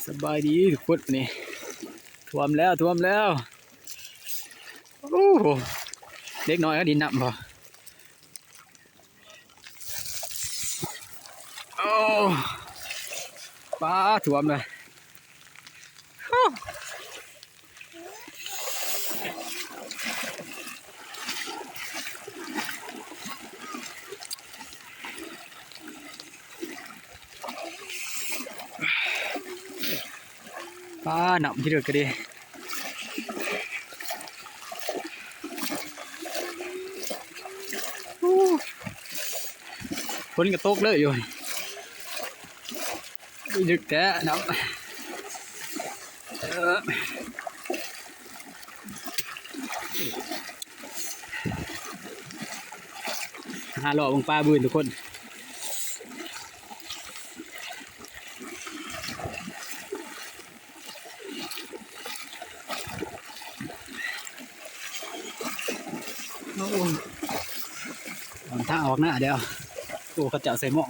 ສະບາຍດີທຸກຄົນ ນີ້ຖ້ວມແລ້ວ ຖ້ວມແລ້ວ. ໂອ້ໂຫ ເດັກນ້ອຍເຂົາຫຼິ້ນນ້ຳບໍ່? ໂອ້ ປາ ຖ້ວມເລີຍ. ປາ ນ້ຳທີ່ເລິກກະເດ. ໂອ້ ຝົນກະຕົກເລີຍຢູ່. ເລິກແທ້ນ້ຳ. ເອີ ຫາເລາະເບິ່ງປາບືນທຸກຄົນ. ໂອ້ ທາງອອກໜ້າແລ້ວ. ໂອ້ ເຂົາເຈົ້າໃສ່ໝ້ອງ.